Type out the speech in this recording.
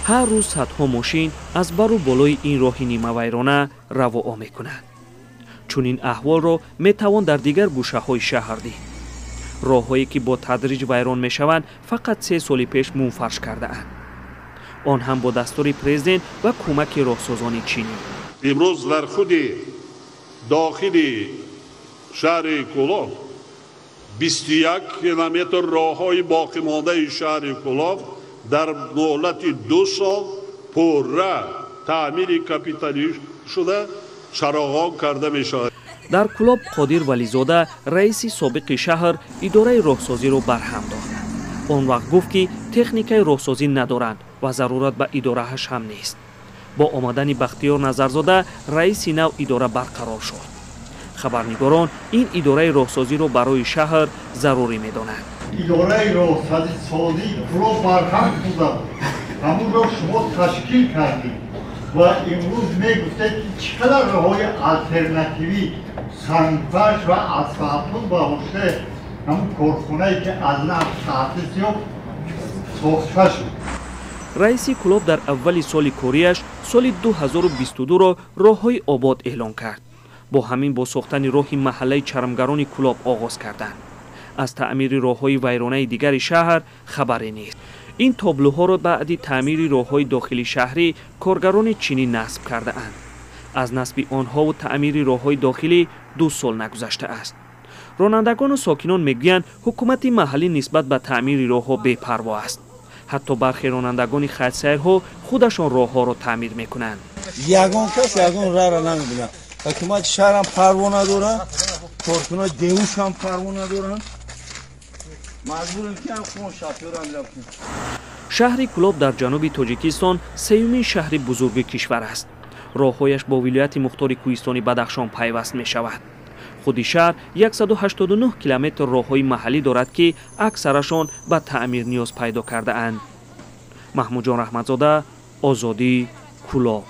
Ҳар рӯз садҳо мошин аз бару болои ин роҳи нимавайрона равоа мекунанд. Чунин аҳволро метавон дар дигар гӯшаҳои шаҳр дид. Роҳҳое ки бо тадриҷ вайрон мешаванд, фақат 3 соли пеш мунфарш кардаанд, он ҳам бо дастури президент ва кӯмаки роҳсозони чинӣ. Имрӯз дар худи дохили шаҳри Кӯлоб 21 километр роҳҳои боқимондаи шаҳри Кӯлоб дар муҳлати 2 сол пурра таъмири капиталӣ шуда, чароғон карда мешавад. Дар Кӯлоб Қодир Вализода, раиси собиқи шаҳр, идораи роҳсозиро барҳам дод. Он вақт гуфт, ки техникаи роҳсозӣ надоранд ва зарурат ба идорааш ҳам нест. Бо омадани Бахтиёр Назарзода, раиси нав, идора барқарор шуд. Хабарнигорон ин идораи роҳсозиро барои шаҳр зарурӣ медонанд. Идораи роҳсозии Кӯлоб барҳам буда, ҳамонро шумо ташкил кардед ва имрӯз мегуфтед, ки чӣ қадар роҳҳои алтернативӣ, сангфарш ва асфалтон ба воситаи ҳамун корхонае, ки аз нав таъсис ёфт, сохта шуд. Раиси Кӯлоб дар аввали соли кориаш соли 2022-ро роҳҳои обод эълон кард. Бо ҳамин бо сохтани роҳи маҳаллаи чармгарони Кӯлоб оғоз карданд. Аз таъмири роҳҳои вайронаи дигари шаҳр хабаре нест. Ин тоблуҳоро баъди таъмири роҳҳои дохили шаҳрӣ коргарони чинӣ насб кардаанд. Аз насби онҳову таъмири роҳҳои дохилӣ 2 сол нагузаштааст. Ронандагону сокинон мегӯянд, ҳукумати маҳаллӣ нисбат ба таъмири роҳҳо бепарво аст. Ҳатто бархе ронандагони хатсайрҳо худашон роҳҳоро таъмир мекунанд. Ягон кас ягон раҳра намебинад. Ҳукумати шаҳрам парво надорад, коркунои деҳушам парво надоранд. Маҷбурем, ки ҳам хун шофёрам рафтем. Шаҳри Кӯлоб дар ҷануби Тоҷикистон сеюмин шаҳри бузурги кишвар аст. Роҳҳояш бо вилояти мухтори кӯҳистони Бадахшон пайваст мешавад. Худи шаҳр 189 километр роҳҳои маҳаллӣ дорад, ки аксарашон ба таъмир ниёз пайдо кардаанд. Маҳмудҷон Раҳматзода, Озодӣ, Кӯлоб.